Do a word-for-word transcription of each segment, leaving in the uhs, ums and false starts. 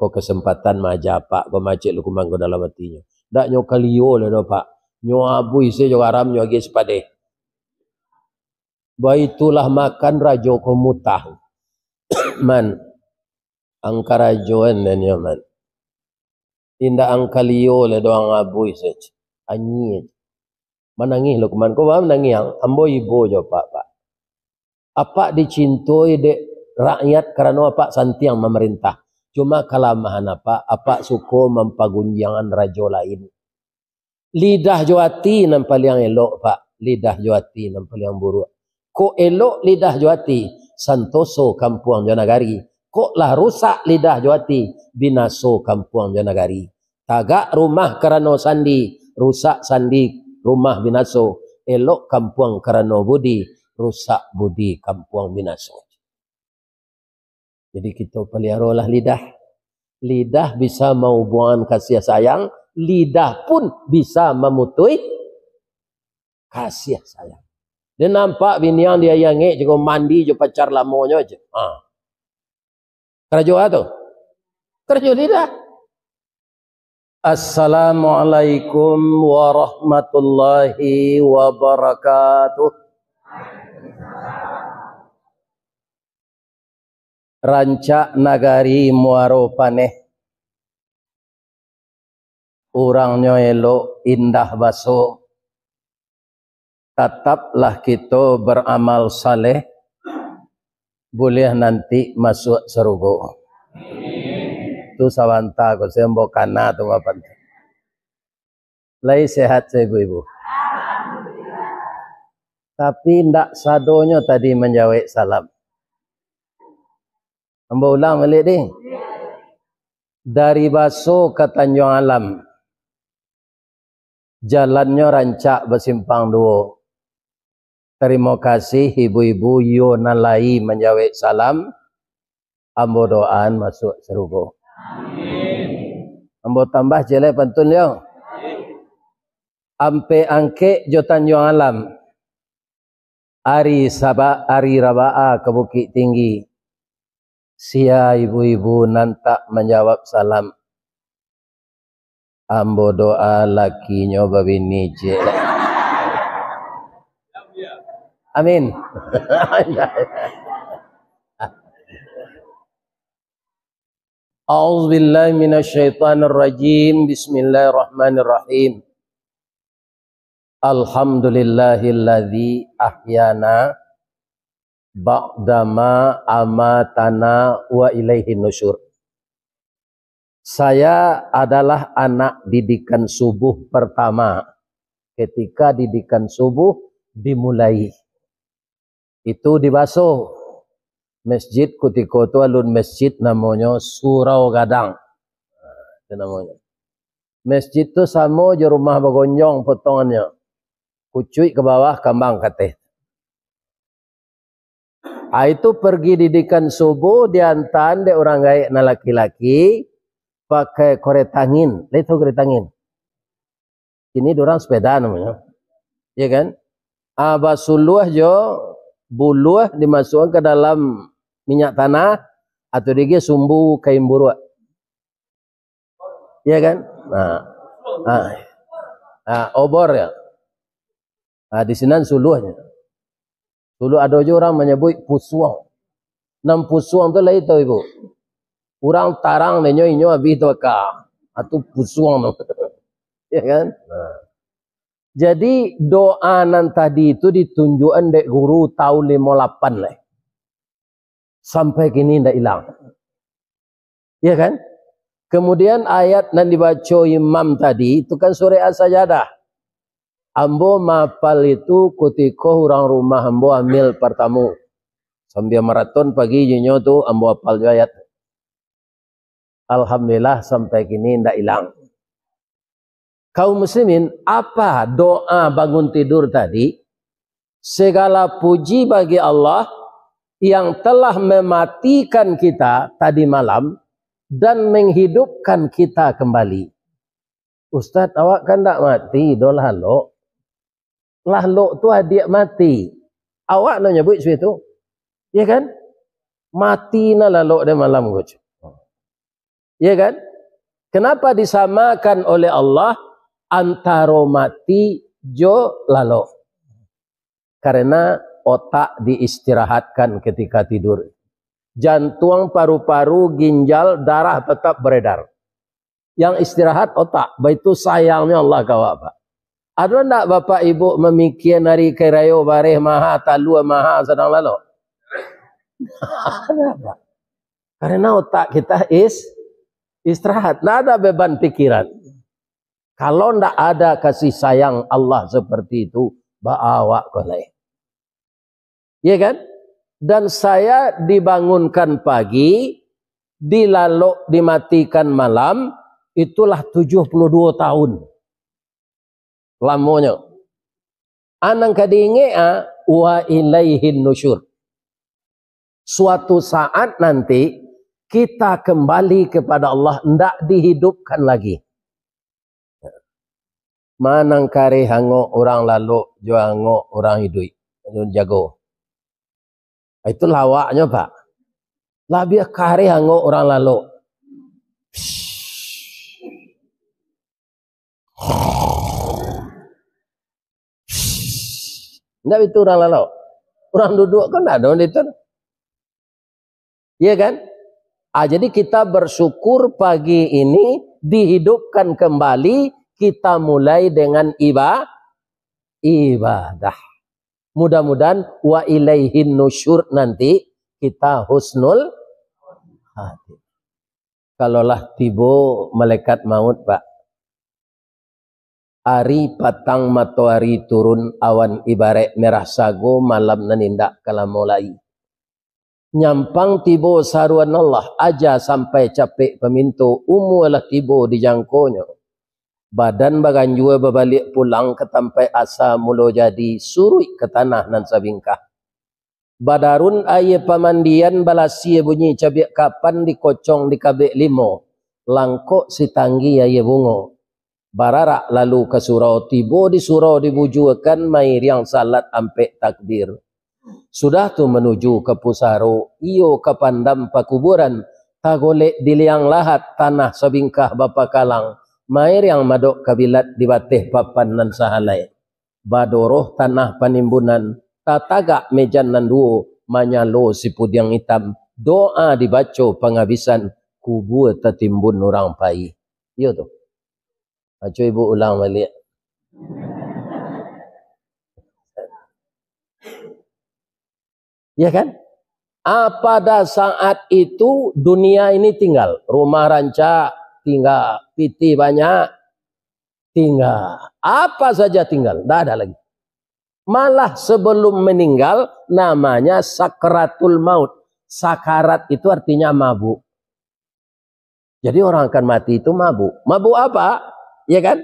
Ko kesempatan maaja Apak ko, Cik Lukman ko dalam atinyo. Ndak nyo kalio lai doh, Pak. Nyo abuih se jo garam, nyo agiah sipadeh. Baitulah makan rajo ko mutah. Man, ang karajoan den yo, Man. Indak ang kalio lai doh, ang abuih se. Anyia. Manangih Lukman. Ko baa manangih ang? Ambo ibo jo Apak, Pak. Apak dicintoi dek rakyat karano Apak santiang mamarintah. Cuma kalamahan Apak, Apak suko mampagunjiangan rajo lain. Lidah jo ati nan paliang elok, Pak. Lidah jo ati nan paliang buruak. Kok elok lidah jo ati, santoso kampuang jo nagari. Kok lah rusak lidah jo ati, binaso kampuang jo nagari. Tagak rumah karano sandi, rusak sandi, rumah binaso. Elok kampuang karano budi, rusak budi, kampuang binaso. Jadi, kito paliarolah lidah. Lidah bisa mahubuangan kasih sayang, lidah pun bisa mamutuih kasih sayang. Dia nampak bini ang di aia angek, jago mandi jo pacar lamonyo aja. Ha. Karajo apa tu? Karajo lidah. Assalamualaikum warahmatullahi wabarakatuh. Rancak nagari Muaro Paneh. Urangnyo elok, indah baso. Tataplah kito baramal saleh, buliah nanti masuak sarugo. Tu sabanta ko, sambo kana tu mapan tu. Lai sehat sa ibu-ibu? Tapi ndak sadonyo tadi manjawek salam. Ambo ulang baliak, ding. Dari Baso ka Tanjuang Alam, jalannyo rancak basimpang duo. Tarimo kasih ibu-ibu yo nan lai manjawek salam, ambo doaan masuak sarugo. Ambo tambah ciek lai pantun yo. Ampek Angkek jo Tanjuang Alam, ari Saba-, ari Rabaa ka Bukik Tinggi. Sia ibu-ibu nan tak manjawab salam? Ambo doa lakinyo babini ciek. Amin. A'udzubillahi minasyaitonirrajim. Bismillahirrahmanirrahim. Alhamdulillahilladzi ahyana ba'dama amatana wa ilaihin nusyur. Saya adalah anak didikan subuh pertama ketika didikan subuh dimulai. Itu di Baso. Masjid kutiko tu alun masjid namonyo Surau Gadang. Itu namonyo. Masjid tu samo jo rumah bagonjong potongannyo. Kucuik ka bawah, kambang ka ateh. Ah, itu pergi didikan subuh, diantaan dek urang gaek nan laki-laki, pakai koreta angin. Lai tahu koreta angin? Kini dorang sepeda namonyo. Ya kan? Ah, basuluah jo buluah dimasuakkan ka dalam minyak tanah, atau diagiah sumbu kain buruak. Ya kan? Nah. Ah. Ah, obor ya. Ah, di sinan suluahnyo. Dulu ado jo urang manyabuik pusuang. Nan pusuang tu lai tau, Ibu. Urang tarang denyo inyo abih tu aka. Atu pusuang tu. Ya kan? Nah. Jadi, doa nan tadi tu ditunjuakan dek guru tahun limo lapan lai. Sampai kini ndak ilang. Ya kan? Kemudian ayat nan dibaco imam tadi, itu kan surah As-Sajadah. Ambo maapal itu kutiko urang rumah ambo amil partamo. Sambia maraton pagi jinyo tu, ambo apal jo ayat. Alhamdulillah, sampai kini ndak ilang. Kaum muslimin, apa doa bangun tidur tadi? Segala puji bagi Allah yang telah mematikan kita tadi malam dan menghidupkan kita kembali. Ustaz, awak kan ndak mati, doh lalok. Lalok tu adiak mati. Awak nak nyabuik situ. Ya kan? Mati nah lalok dek malam ko. Ya kan? Kenapa disamakan oleh Allah antaro mati jo lalok? Karena otak diistirahatkan ketika tidur. Jantuang, paru-paru, ginjal, darah tetap beredar. Yang istirahat otak. Baitu sayangnyo Allah ka awak, Pak. Ado ndak Bapak Ibu mamikia nari kai rayo, bareh maha, talua maha, sadang lalok? Ada, Pak. Karena otak kita is istirahat, ndak ada beban pikiran. Kalau ndak ada kasih sayang Allah seperti itu, baa awak ko lai. Ya kan? Dan saya dibangunkan pagi, dilalok, dimatikan malam, itulah tujuh puluh dua tahun lamonyo. A nan ka diingek, ah, wa ilaihin nusyur. Suatu saat nanti, kita kembali kepada Allah, ndak dihidupkan lagi. Ma nan kareh angok urang lalok jo angok urang iduik? Jago. Itu lawaknyo, Pak. Labiah kareh angok urang lalok. Ndak itu urang lalok. Urang duduak kan ndak ada itu. Iya kan? Ah, jadi kita bersyukur pagi ini dihidupkan kembali, kita mulai dengan iba-, ibadah. Mudah-mudahan wa ilaihin nusyur nanti kita husnul khatimah. Kalau lah tibo malaikat maut, Pak, ari patang matoari turun, awan ibaraik merah sago, malam nan indak ka lamo lai. Nyampang tibo saruan Allah, aja sampai capek paminto, umua lah tibo di jangkonyo. Badan baganjua babaliak pulang ka tampaik asa mulo jadi, suruik ka tanah nan sabingkah. Badarun aia pamandian, balasia bunyi cabiak kapan, dikocong dikabek limo, langkok sitanggi aia bungo. Bararak lalu ka surau, tibo di surau dibujuakan, mairiang salat ampek takbir. Sudah tu manuju ka pusaro, iyo ka pandam pakuburan, tagolek di liang lahat, tanah sabingkah bapakalang, mairiang madok kabilat di bateh papan nan sahalai. Badoroh tanah panimbunan, tatagak mejan nan duo, manyalo sipudiang itam, doa dibaco pangabisan, kubua tatimbun urang pai. Iyo tu. Baco ibu ulang baliak. Ya kan? Ah, pada saat itu dunia ini tinggal, rumah rancak tinggal, pitih banyak tinggal, apa saja tinggal, ndak ada lagi. Malah sebelum meninggal, namanya sakratul maut. Sakarat itu artinya mabuk. Jadi orang akan mati itu mabuk. Mabuk apa? Ya kan?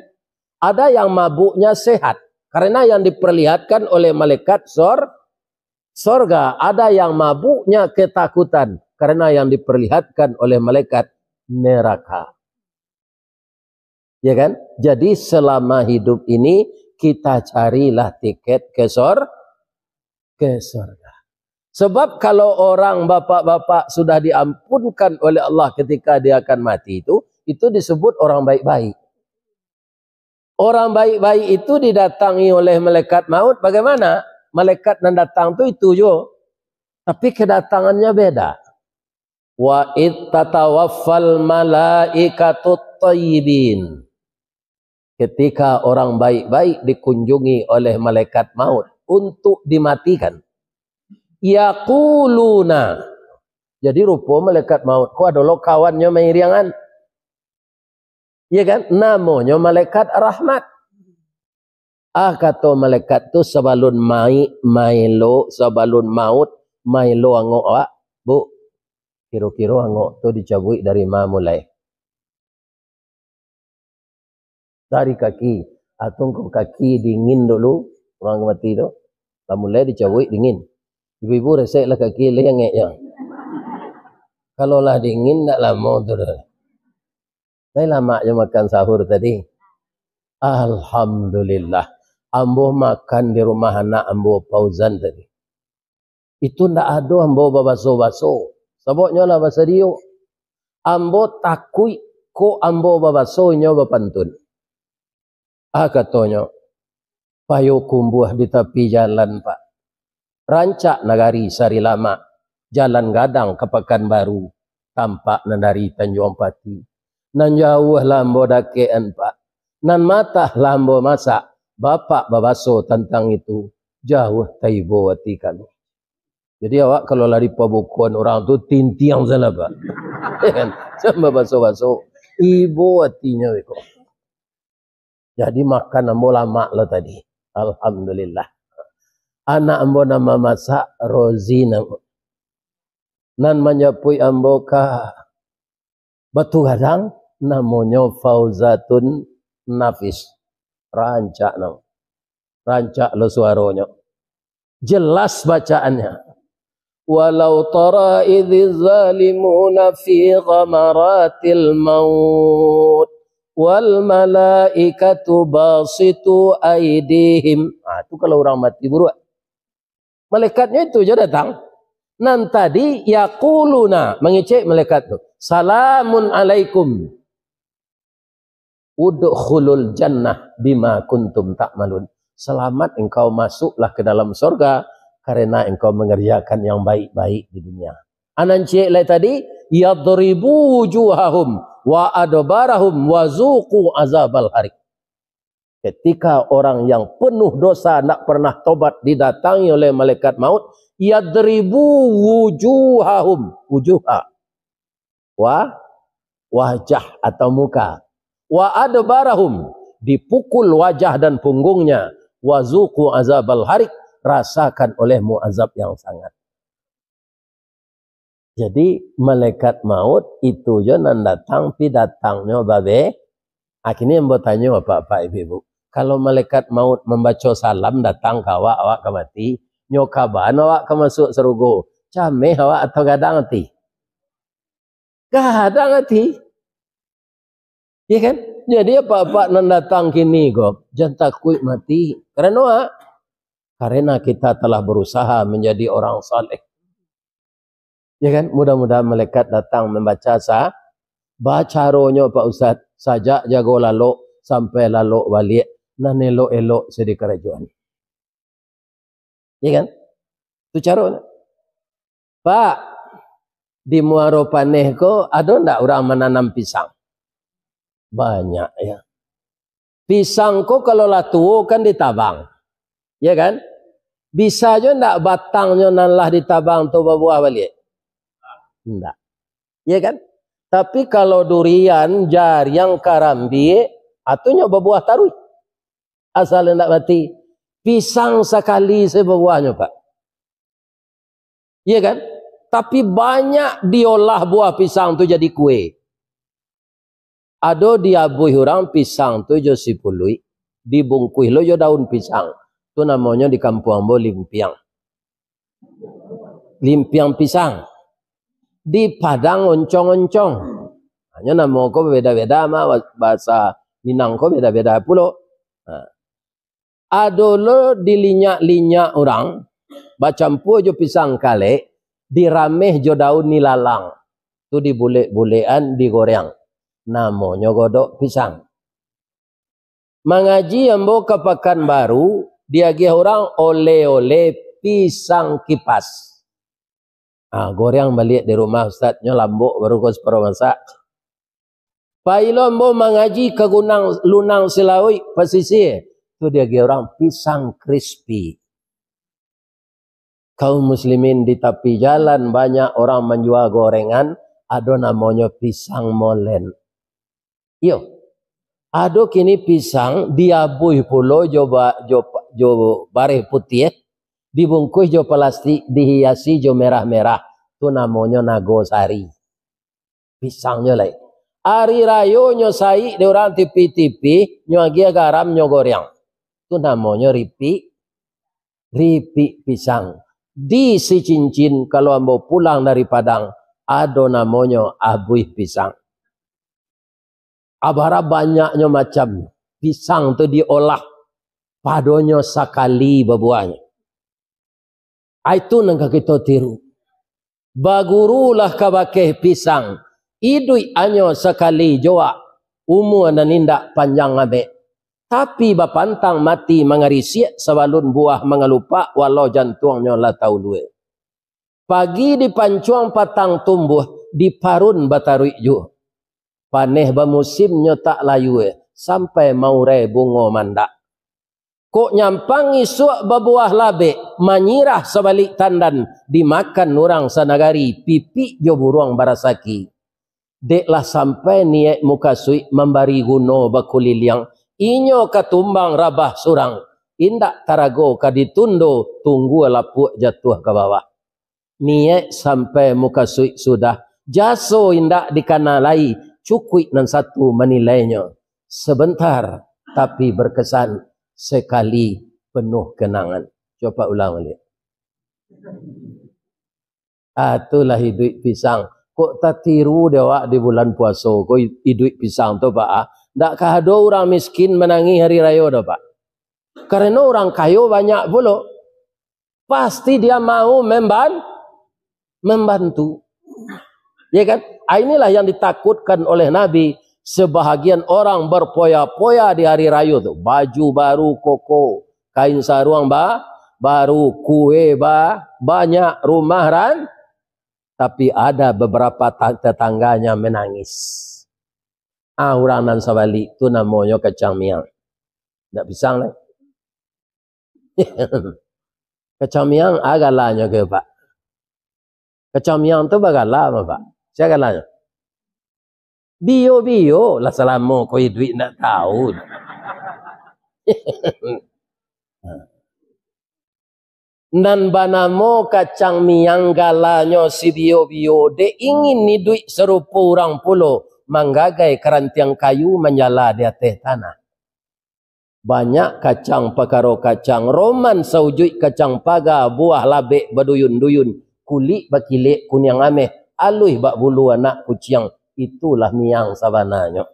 Ada yang mabuknya sehat, karena yang diperlihatkan oleh malaikat sor-, sorga. Ada yang mabuknya ketakutan, karena yang diperlihatkan oleh malaikat neraka. Ya kan? Jadi selama hidup ini kita carilah tiket ke sor-, ke sorga. Sebab kalau orang bapak-bapak sudah diampunkan oleh Allah ketika dia akan mati itu, itu disebut orang baik-baik. Orang baik-baik itu didatangi oleh malaikat maut, bagaimana? Malaikat nan datang tu itu jo, tapi kedatangannya beda. Wa id tatawaffal malaikatut thayyibin. Ketika orang baik-baik dikunjungi oleh malaikat maut untuk dimatikan. Yaquluna. Jadi rupo malaikat maut ko ado lo kawannyo mairiangan. Iya kan? Namonyo malaikat rahmat. Ah, kato malaikat tu, sabalun mai-, maelo, sabalun maut, maelo angok awak, "Bu, kiro-kiro angok tu dicabuik dari ma mulai?" "Dari kaki." "Ah, tunggu kaki dingin dulu, urang mati tu. Lah mulai dicabuik dingin. Ibu-ibu resek lah kaki, lah angek nyo. Kalau lah dingin, ndak lamo tu doh." Lai lamak jo makan sahur tadi. Alhamdulillah. Ambo makan di rumah anak ambo Fauzan tadi. Itu ndak ado ambo babaso-baso. Sababnyo lah basadio. Ambo takuik kok ambo babaso inyo bapantun. Ah, katonyo, payo kumbuah di tapi jalan, Pak. Rancak nagari Sari Lamak, jalan gadang ka Pakanbaru, tampak nan dari Tanjuang Pati. Nan jauah lah ambo dakekan, Pak. Nan matah lah ambo masak, Bapak babaso tantang itu, jauah taibo ati kami. Jadi awak kalau lah dipabukoan urang tu, tintiang salah, Pak. Kan? Sampai baso-baso, ibo atinyo beko. Jadi makan ambo lamak lo tadi. Alhamdulillah. Anak ambo nan mamasak, Rozi namo. Nan manjapuik ambo ka Batu Gadang, namonyo Fauzatun Nafis. Rancak namo. Rancak lo suaronyo. Jelas bacaannya. Walau tara idz zalimuna fi ghamaratil maut wal malaikatu basitu aidihim. Ah, tu kalau urang mati buruak. Malaikatnyo itu jo datang. Nan tadi yaquluna, mangecek malaikat tu. Salamun alaikum. Udkhulul jannah bima kuntum ta'malun. Selamat engkau masuklah ke dalam sorga karena engkau mengerjakan yang baik-baik di dunia. Anan ciek lai tadi, yadribu wujuhahum wa adbarahum wa zuqu azabal harik. Ketika orang yang penuh dosa, ndak pernah tobat, didatangi oleh malaikat maut, yadribu wujuhahum, wujuha, wa, wajah atau muka, wa adbarahum, dipukul wajah dan punggungnya, wa zuqu azabal harik, rasakan olehmu azab yang sangat. Jadi, malaikat maut itu jo nan datang, pi datangnyo babe. Akhirnyo ambo tanyo, Bapak-bapak, Ibu-ibu, kalau malaikat maut mambaco salam datang ka awak, awak ka mati, nyo kaban awak ka masuak sarugo, cameh awak atau gadang ati? Gadang ati. Ya kan? Jadi, apak-apak nan datang kini ko, jan takuik mati. Karano a? Karena kita telah berusaha menjadi orang saleh. Ya kan? Mudah-mudahan malaikat datang mambaca sa-, bacaronyo, Pak Ustaz, sajak jago lalok sampai lalok baliak, nan elok-elok se dikarajoan. Ya kan? Tu caronyo. Pak, di Muaro Paneh ko ado ndak urang mananam pisang? Banyak, ya. Pisang ko kalau lah tuo kan ditabang. Ya kan? Bisa jo ndak batangnyo nan lah ditabang tu babuah baliak? Ndak. Ya kan? Tapi kalau durian, jariang, karambia, atunyo babuah taruih. Asal indak mati. Pisang sakali se babuahnyo, Pak. Iya kan? Tapi banyak diolah buah pisang tu jadi kue. Ado diabuih urang pisang tu jo sipuluik, dibungkuih lo jo daun pisang. Tu namonyo di kampuang ambo limpiang. Limpiang pisang. Di Padang oncong-oncong. Hanyo namo ko babeda-beda mah, bahasa Minang ko beda-beda pulo. Nah. Ado lo dilinyak-linyak urang, bacampua jo pisang kalek, dirameh jo daun nilalang. Tu dibulek-bulekan, digoreang. Namonyo godok pisang. Mangaji ambo ka Pakanbaru, diagiah urang oleh-oleh pisang kipas. Ah, goreang baliak di rumah, Ustaz, nyo lambok baru ko saparo masak. Pai lo ambo mangaji ka Gunang Lunang Silauik, Pasisia, tu diagiah urang pisang krispi. Kaum muslimin, di tapi jalan banyak orang manjua gorengan, ado namonyo pisang molen. Iyo, ado kini pisang diabuih pulo jo ba-, jo, jo bareh putiah, dibungkuih jo palastik, dihiasi jo merah-merah, tu namonyo nago sari. Pisangnyo lai. Ari rayonyo saik dek urang tipi-tipi, nyo agiah garam, nyo goreang. Tu namonyo ripik, ripik pisang. Di Sicincin, kalau ambo pulang dari Padang, ado namonyo abuih pisang. Abara banyaknyo macam pisang tu diolah, padonyo sakali babuahnyo. Ai tu nan ka kito tiru. Bagurulah ka bakeh pisang, Iduik anyo sakali joak, umua nan indak panjang abek. Tapi bapantang mati mangarisiak, sabalun buah mangalupak, walau jantuangnyo lah taulua. Pagi dipancuang patang tumbuah, diparun bataruik juo. Paneh bamusimnyo tak layua, sampai maurai bungo mandak. Kok nyampang isuak babuah labek, manyirah sabalik tandan, dimakan urang sanagari, pipik jo buruang barasaki. Dek lah sampai niaik mukasuik mambari guno bakuliliang, inyo ka tumbang rabah surang, indak tarago ka ditundo, tunggua lapuak jatuah ka bawah. Niaik sampai mukasuik sudah, jaso indak dikana lai, cukuik nan satu manilainyo. Sebentar, tapi berkesan, sekali penuh kenangan. Coba ulang balik. Ah, itulah iduik pisang. Kok tatiru dek awak di bulan puaso ko i-, iduik pisang tu, Pak, ah? Ndak ka ado urang miskin manangih hari rayo doh, Pak. Kareno urang kayo banyak pulo. Pasti dia mau memban-, membantu. Ya kan? Ah, inilah yang ditakutkan oleh Nabi. Sebahagian orang berpoya-poya di hari rayo tu. Baju baru koko, kain saruang ba-, baru, kue ba-, banyak, rumah ran-, tapi ada beberapa ta-, tetangganya menangis. Ah, urang nan sabalik tu namonyo kacang miang. Ndak pisang lai. Kacang miang, ah, galanyo ke, Pak? Kacang miang tu bagala mah, Pak? Sia galanyo? Bio-bio lah, salamo ko iduik ndak tahu. Nan banamo kacang miang galanyo si bio-bio, dek ingin iduik sarupo urang pulo, manggagai karantiang kayu manjala di ateh tanah. Banyak kacang pakaro kacang, roman saujuik kacang paga, buah labek baduyun-duyun, kulik bakilek kuniang ameh, aluih bak bulu anak kuciang, itulah miang sabananyo.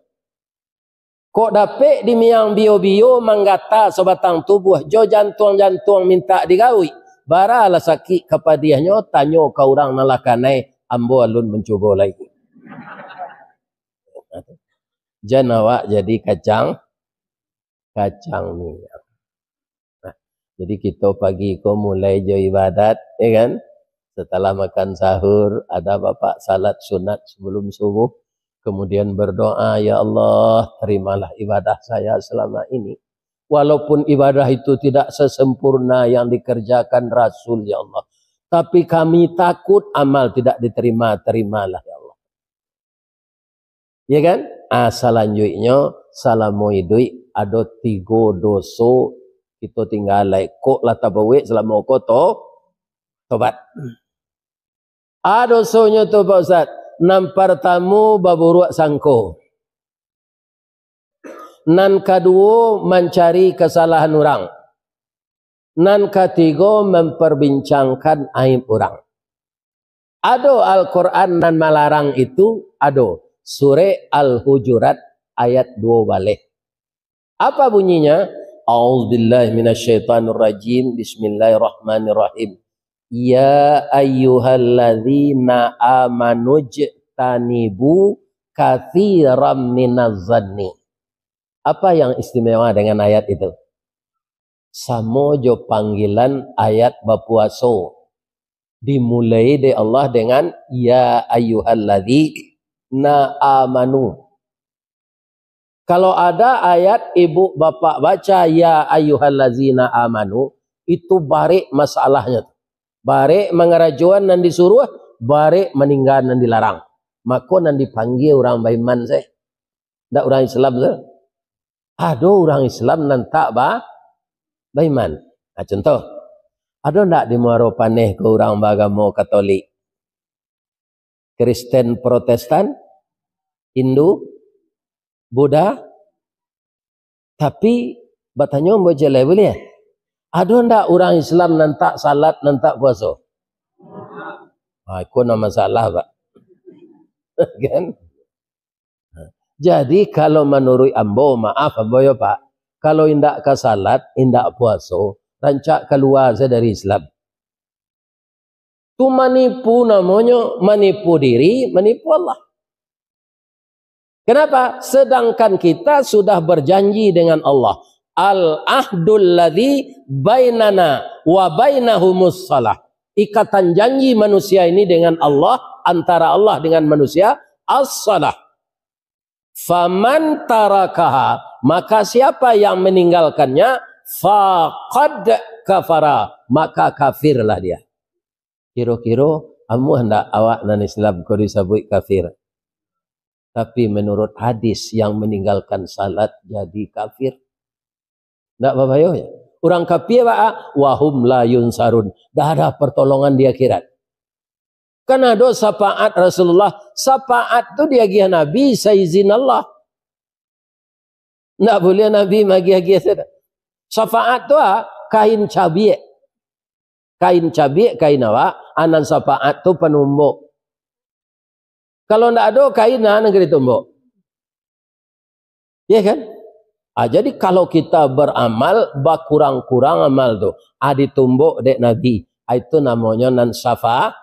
Kok dapek di miang bio-bio, manggata sabatang tubuah, jo jantuang-jantuang mintak digauik, baralah sakik kapadiahnyo, tanyo ka urang nan lah kanai, ambo alun mancubo lai. Jan awak jadi kacang, kacang miang. Nah, jadi kito pagi ko mulai jo ibadat, ya kan? Setelah makan sahur, ada bapak salat sunat sebelum subuh, kemudian berdoa, "Ya Allah, terimalah ibadah saya selama ini. Walaupun ibadah itu tidak sesempurna yang dikerjakan Rasul, ya Allah, tapi kami takut amal tidak diterima, terimalah, ya Allah." Ya kan? Ah, salanjuiknyo, salamo iduik ado tigo doso kito tinggalai. Kok lah tabuek salamo ko to-, tobat. Ah, dosonyo tu, Pak Ustaz. Nan partamo, baburuak sangko. Nan kaduo, mancari kasalahan urang. Nan katigo, memperbincangkan aib urang. Ado Al-Quran nan malarang itu? Ado. Surek Al-Hujurat ayat duo baleh. Apa bunyinya? A'udzubillahi minasyaitonirrajim. Bismillahirrahmanirrahim. Ya ayyuhalladzina amanu jtanibu katsiran minaz zanni. Apa yang istimewa dengan ayat itu? Samo jo panggilan ayat bapuaso. Dimulai dek Allah dengan, "Ya ayyuhalladzina amanu." Kalau ada ayat ibu bapak baca, "Ya ayyuhallazina amanu," itu barek masalahnyo. Barek mangarajoan nan disuruah, barek maningga nan dilarang. Mako nan dipanggia urang baiman se. Ndak urang Islam se. Ado urang Islam nan tak ba-, baiman. Nah, contoh, ado ndak di Muaro Paneh ko urang baagamo Katolik? Kristen Protestan, Hindu, Buddha. Tapi, batanyo ambo jaleh buliah, ado ndak urang Islam nan tak salat, nan tak puaso? Ha, iko nan masalah, Pak. Kan? Jadi, kalau manuruik ambo, maaf ambo yo, Pak, kalau indak ka salat, indak puaso, rancak kalua se dari Islam. Tu manipu namonyo, manipu diri, manipu Allah. Kenapa? Sedangkan kita sudah berjanji dengan Allah. Al-ahdul ladzi bainana wa bainahumus shalah. Ikatan janji manusia ini dengan Allah, antara Allah dengan manusia, as-shalah. Faman tarakaha, maka siapa yang meninggalkannya, faqad kafara, maka kafirlah dia. Kiro-kiro, amuah ndak awak nan Islam ko disabuik kafir? Tapi menurut hadis, yang meninggalkan salat jadi kafir. Ndak babayo ya? Urang kafir baa, wahum la yunsarun. Dah ada pertolongan di akhirat. Kan ado syafaat Rasulullah. Syafaat tu diagiah Nabi saizin Allah. Ndak buliah Nabi magiah-agiah sajo. Syafaat tu, ah, kain cabiak. Kain cabiak, kain awak, anan syafaat tu panumbok. Kalau ndak ado kain, nah, nan ka ditumbok. Ya kan? Ah, jadi kalau kita beramal, bakurang-kurang amal tu, ah, ditumbok dek Nabi. Ah, itu namonyo nan syafa-,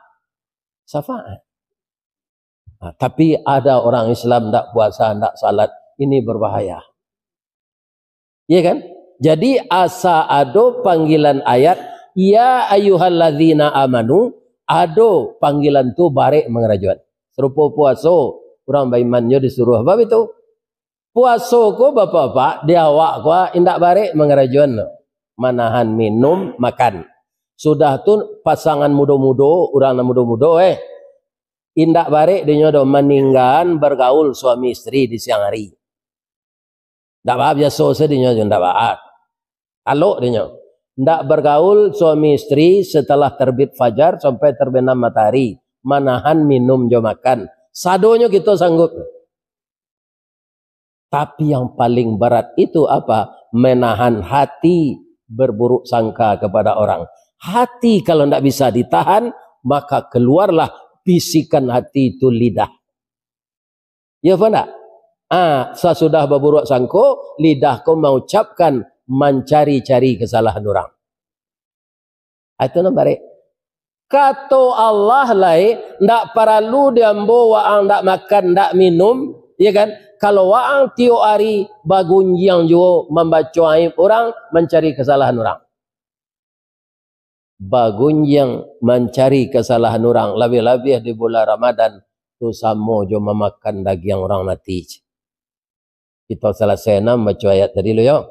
syafaat. Ah, tapi ada orang Islam ndak puasa, ndak salat. Ini berbahaya. Iya kan? Jadi, asa ado panggilan ayat, "Ya ayyuhalladzina amanu," ado panggilan tu barek mangarajoan. Sarupo puaso, urang baiman nyo disuruah. Baitu. Puaso ko, bapak-bapak, di awak ko indak barek mangarajoan tu. Manahan minum, makan. Sudah tu, pasangan mudo-mudo, urang nan mudo-mudo, eh, indak barek dinyo doh maninggaan bagaul suami isteri di siang hari. Ndak baa, biaso sajo dinyo, ndak baa. Talok dinyo. Ndak bagaul suami isteri setelah terbit fajar sampai terbenam matahari. Manahan minum jo makan. Sadonyo kito sanggup. Tapi yang paling berat itu apa? Menahan hati berburuk sangka kepada orang. Hati kalau ndak bisa ditahan, maka keluarlah bisikan hati itu lidah. Ya apa ndak? Ah, sasudah baburuk sangko, lidah ko maucapkan mancari-cari kesalahan urang. Ah, itu nan barek. Kato Allah lai, ndak paralu di ambo waang ndak makan, ndak minum, ya kan? Kalau waang tiok ari bagunjiang juo mambaco aib urang, mancari kesalahan urang. Bagunjiang mancari kasalahan urang, labiah-labiah di bulan Ramadan, tu samo jo mamakan dagiang urang mati. Kito salasai nan baco ayat tadi lu yo.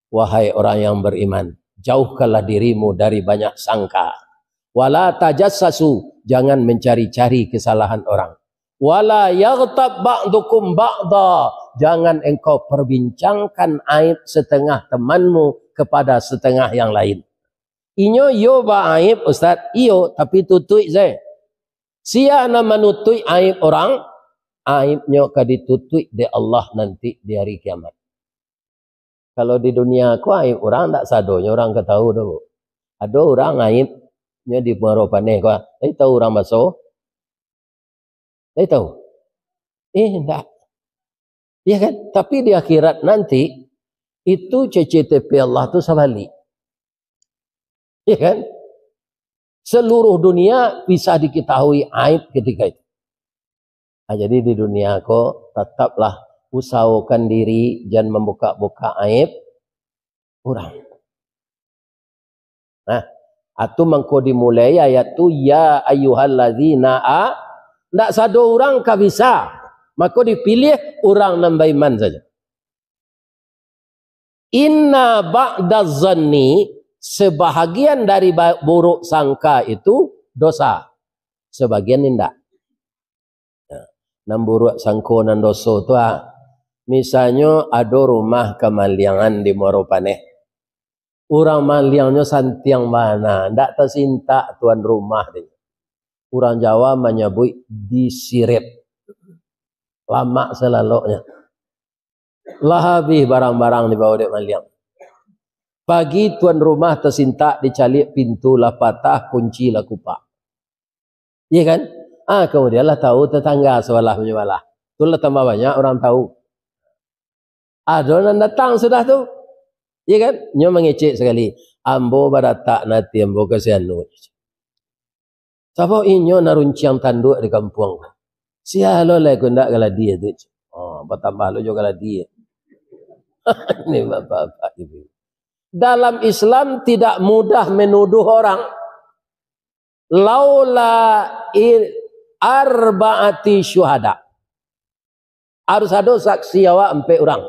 Wahai orang yang beriman, jauhkanlah dirimu dari banyak sangka. Wala tajassasu, jangan mencari-cari kesalahan orang. Wala yaghtab ba'dukum ba'da, jangan engkau perbincangkan aib setengah temanmu kepada setengah yang lain. Inyo iyo baaib, Ustaz, iyo, tapi tutuik sajo. Sia nan manutuik aib urang, aibnyo ka ditutuik dek Allah nanti di hari kiamat. Kalau di dunia ko aib urang ndak sadonyo urang ka tahu doh. Ado urang aibnyo di Muaro Paneh ko, tapi tahu urang baso? Tahu? Eh, ndak. Iya kan? Tapi di akhirat nanti, itu C C T V Allah tu sabalik. Iya kan? Seluruh dunia bisa diketahui aib ketika itu. Ah, jadi di dunia ko, tetaplah usahakan diri, jangan membuka-buka aib urang. Nah, atu mangko dimulai ayat tu, "Ya ayyuhallazina a-," ndak sado urang ka bisa. Mako dipiliah urang nan baiman sajo. "Inna ba'daz zanni," sebahagian dari ba-, buruk sangka itu dosa, sebagian indak. Nah, nan buruk sangko nan doso tu, ah. Misalnyo ado rumah kamaliangan di Muaro Paneh. Urang maliangnyo santiang bana, ndak tasintak tuan rumah tu. Urang Jawa manyabuik disirep. Lamak salaloknyo. Lah abih barang-barang dibawa dek maliang. Pagi tuan rumah tasintak, dicaliak pintu lah patah, kunci lah kupak. Iya kan? Ah, kemudian lah tahu tetangga sabalah punyo balah. Tu lah tambah banyak urang tahu. Ado nan datang sudah tu. Iya kan? Nyo mangecek sakali, "Ambo baratak nan ati ambo ka si anu." Sabab inyo nan runciang tanduak di kampuang. Sia lo lai ko ndak galadi tu. Oh, Patambah lo jo galadi. Ini bapak-bapak, ibu. Dalam Islam tidak mudah menuduh orang. Laula i-, arba'ati syuhada. Harus ado saksi awak ampek urang.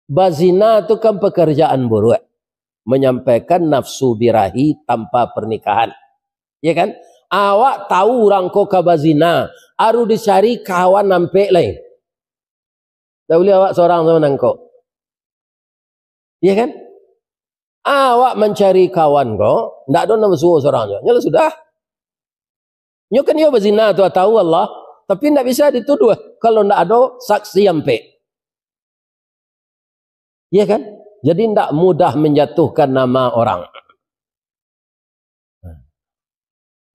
Bazina tu kan pekerjaan buruak. Menyampaikan nafsu birahi tanpa pernikahan. Ya kan? Awak tahu urang ko ka bazina, harus dicari kawan ampek lain. Ndak buliah awak sorang samo nangko. Iya kan? Awak mancari kawan ko, ndak ado nan basuo sorang jo. Nyo lah sudah. Nyo kan iyo bazina tu, tahu Allah, tapi ndak bisa dituduh kalau ndak ado saksi ampek. Iya kan? Jadi ndak mudah menjatuhkan nama orang.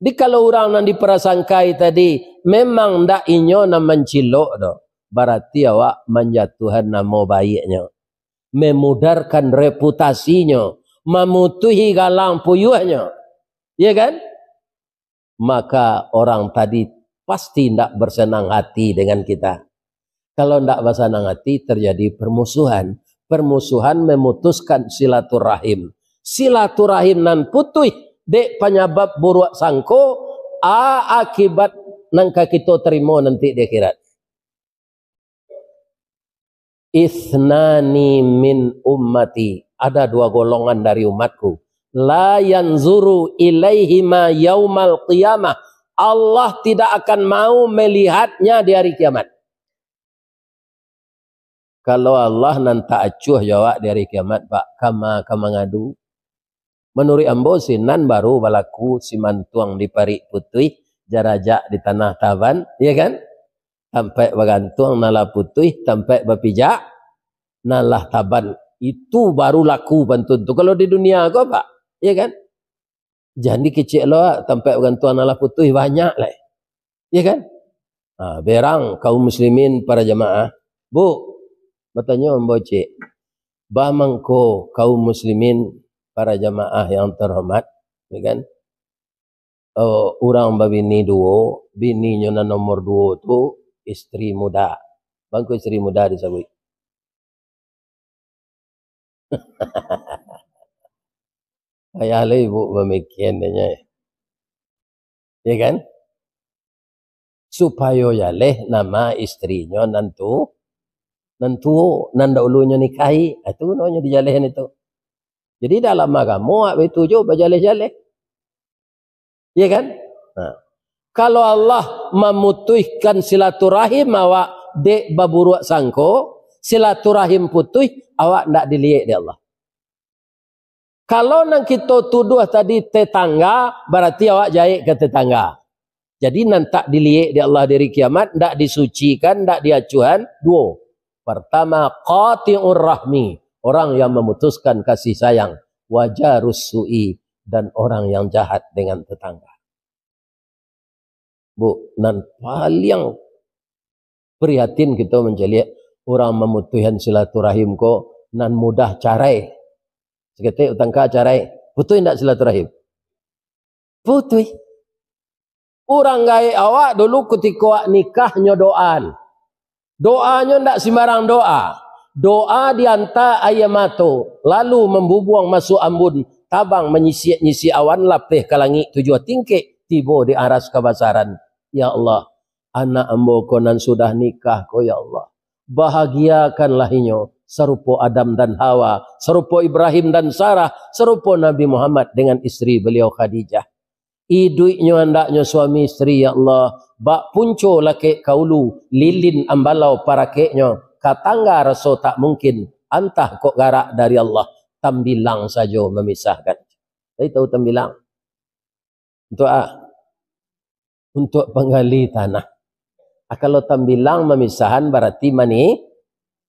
Di kalau urang nan diprasangkai tadi, memang ndak inyo nan mancilok doh, barati awak manjatuahan namo baiknyo, memudarkan reputasinyo, mamutuihi galang puyuahnyo. Iya kan? Maka orang tadi pasti ndak bersenang hati dengan kita. Kalau ndak basanang hati, terjadi permusuhan. Permusuhan memutuskan silaturahim. Silaturahim nan putuih dek panyabab buruak sangko, a akibat nan ka kito tarimo nanti di akhirat. Isnani min ummati, ada dua golongan dari umatku. La yanzuru ilaihima yaumal qiyamah. Allah tidak akan mau melihatnya di hari kiamat. Kalau Allah nan tak acuah jo awak di hari kiamat, Pak, kama ka mangadu? Manuruik ambo, sinan baru balaku simantuang di parik putuih, jarajak di tanah taban, iya kan? Tampaik bagantuang nan lah putuih, tampaik bapijak nan lah taban. Itu baru laku pantun tu. Kalau di dunia ko, Pak, iya kan? Jan dikecek lo, tampaik bagantuang nan lah putuih banyak lai. Iya kan? Ha, berang kaum muslimin para jamaah. Bu, batanyo ambo cek, ba mangko kaum muslimin para jamaah yang terhormat, ya kan? Eh, urang babini duo, bininyo nan nomor duo tu istri muda. Mangko istri muda disabuik. Payah lai ibu bamikia dek nyo, ya kan? Supayo jaleh nama istrinyo nan tu, nan tuo, nan daulunyo nikahi. Ah, itu gunonyo dijaleh itu. Jadi dalam agamo awak itu jo bajaleh-jaleh. Iya kan? Nah, kalau Allah mamutuihkan silaturahim awak dek baburuak sangko, silaturahim putuih, awak ndak diliek dek Allah. Kalau nan kito tuduah tadi tetangga, barati awak jahek ka tetangga. Jadi nan tak diliek dek Allah di hari kiamat, ndak disucikan, ndak diacuhan, duo. Pertama, qati'ur rahmi, orang yang memutuskan kasih sayang, wa jarus su'i, dan orang yang jahat dengan tetangga. Bu, nan paliang prihatin kito mancaliak urang mamutuihan silaturahim ko nan mudah carai. Saketek batangka carai, putuih ndak silaturahim? Putuih. Urang gaek awak dulu kutiko awak nikah nyo doaan. Doanyo ndak simbarang doa. Doa dianta aia mato, lalu mambubuang masuak ambun, tabang manyisiak-nyisiak awan, lapeh ka langik tujuah tingkek, tibo di aras kabasaran. Ya Allah, anak ambo ko nan sudah nikah ko, ya Allah, bahagiakanlah inyo sarupo Adam dan Hawa, sarupo Ibrahim dan Sarah, sarupo Nabi Muhammad dengan istri beliau Khadijah. Iduiknyo andaknyo suami istri, ya Allah, bak punco lakek ka ulu, lilin ambalau parakeknyo, ka tangga raso tak mungkin, antah kok garak dari Allah, tambilang sajo mamisahkan. Jadi tahu tambilang? Untuk a-, untuk panggali tanah. Ah, kalau tambilang mamisahan barati mani-,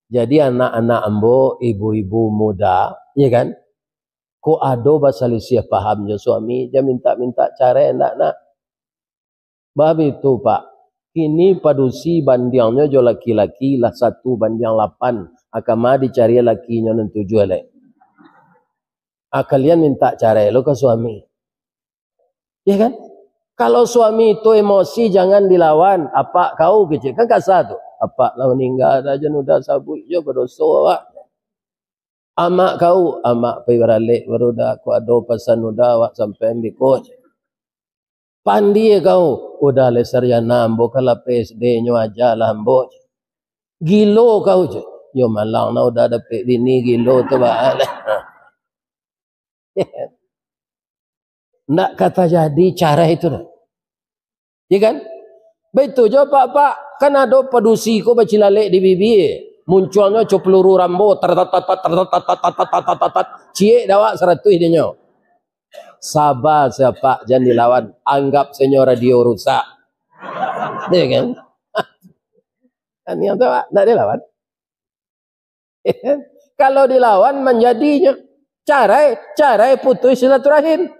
jadi anak-anak ambo, ibu-ibu muda, ya kan? Kok ado basalisiah paham jo suami, jan mintak-mintak carai, ndak nak. Bab itu, Pak. Kini padusi bandiangnyo jo laki-laki lah satu bandiang lapan. Akama dicari lakinyo nan tujuah lai. Ah, kalian mintak carai lo ka suami. Ya kan? Kalau suami itu emosi, jangan dilawan. Apak kau kecek, kan kasa tu. Apak lah maningga, dah jan Uda sabuik jo badoso awak. Amak kau, amak pai baralek baru dah, kok ado pasan Uda awak sampaian biko. Pandie kau, Uda lai sarjana ambo, ka lapeh S D nyo aja lah ambo. Gilo kau je. Yo malang nah Uda dapek bini gilo tu baa lah. Ndak ka tajadi carai tu doh. Ya kan? Baitu jo, Pak, Pak. Kan ado padusi ko bacilalek di bibia. Muncuangnyo co peluru Rambo, tar, tar, tar, tar, tar, tar, tar, tar, tar, tar, tar, tar. Ciek dek awak saratuih dinyo. Saba sajo, Pak, jan dilawan. Anggap sajo radio rusak. Ya kan? Kan yang tu, Pak, ndak dilawan. Kalau dilawan, manjadinyo carai, carai putuih silaturahim.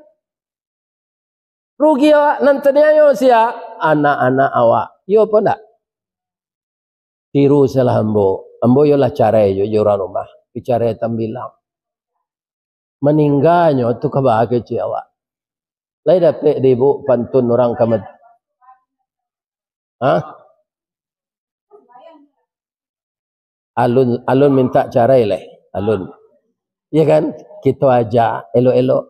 Rugi awak, nan taniayo sia? Anak-anak awak. Iyo apo ndak? Tiru salah ambo. Ambo iyolah carai jo, jo urang rumah. Dicarai tambilang. Maningganyo tu ka baa kecek awak. Lai dapek di ibu pantun urang ka mat-, hah? Alun, alun minta carai lai, alun. Iya kan? Kito aja elok-elok.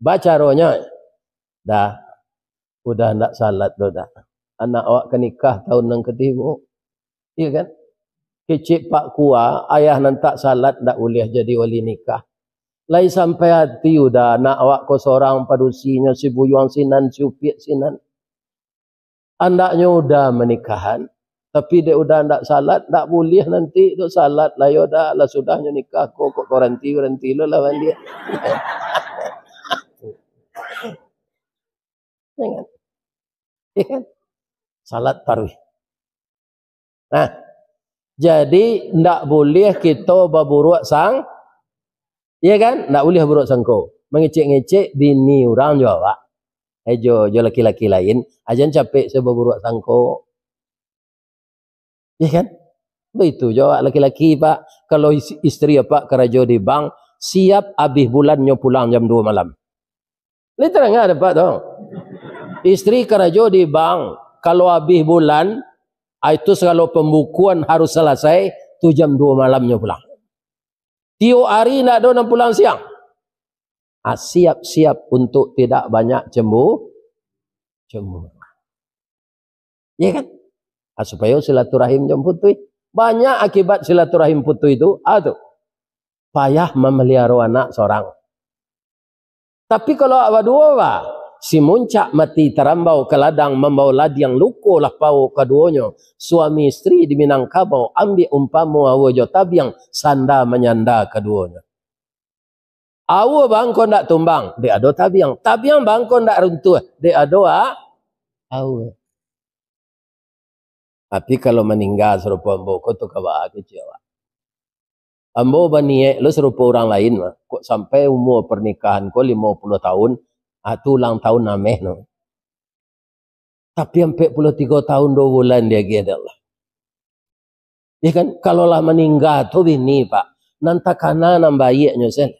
Bacaronyo, dah, Uda ndak salat doh, dah. Anak awak ka nikah tahun nan katigo. Iya kan? Kecek Pak Kua, ayah nan tak salat ndak buliah jadi wali nikah. Lai sampai ati Uda, anak awak ko sorang padusinyo, si buyuang sinan, si upiak sinan. Andaknyo Uda manikahan, tapi dek Uda ndak salat, ndak buliah nanti tu salat lah yo, dah, lah sudahnyo nikah ko, kok baranti-baranti lo lah mandiak. Jangan. Iya kan? Salat taruih. Nah, jadi ndak buliah kito baburuak sang-, iya kan? Ndak buliah buruak sangko. Mangecek-ngecek bini urang jo awak. Eh, jo, jo laki-laki lain, ajan capek se baburuak sangko. Iya kan? Baitu jo awak laki-laki, Pak. Kalau is-, isteri apak karajo di bank, siap abih bulan nyo pulang jam duo malam. Lai tadanga dek apak tu. Isteri karajo di bank, kalau abih bulan, ah, itu sagalo pambukuan harus salasai, tu jam duo malamnyo pulang. Tiok ari ndak ado nan pulang siang. Ah, siap-siap untuk tidak banyak cembu-, cemburu. Iya kan? Ah, supayo silaturahim jan putuih. Banyak akibat silaturahim putuih tu, ah, tu. Payah mamaliharo anak sorang. Tapi kalau awak baduo, bah, si muncak mati tarambau ka ladang, mambao ladiang luko lah pao kaduonyo. Suami isteri di Minangkabau, ambiak umpamo aua jo tabiang, sanda manyanda kaduonyo. Aua bangko ndak tumbang, dek ado tabiang. Tabiang bangko ndak runtuah, dek ado a-, aua. Tapi kalau maningga sarupo ambo ko tu ka baa kecek awak. Ambo baniaik lo sarupo urang lain mah. Kok sampai umua parnikahan ko limo puluah tahun, ah, tu ulang tahun ameh no. Tapi ampek puluah tigo tahun duo bulan diagiah dek Allah. Ya kan? Kalau lah maningga tu bini, Pak, nan takana nan baiaknyo sen.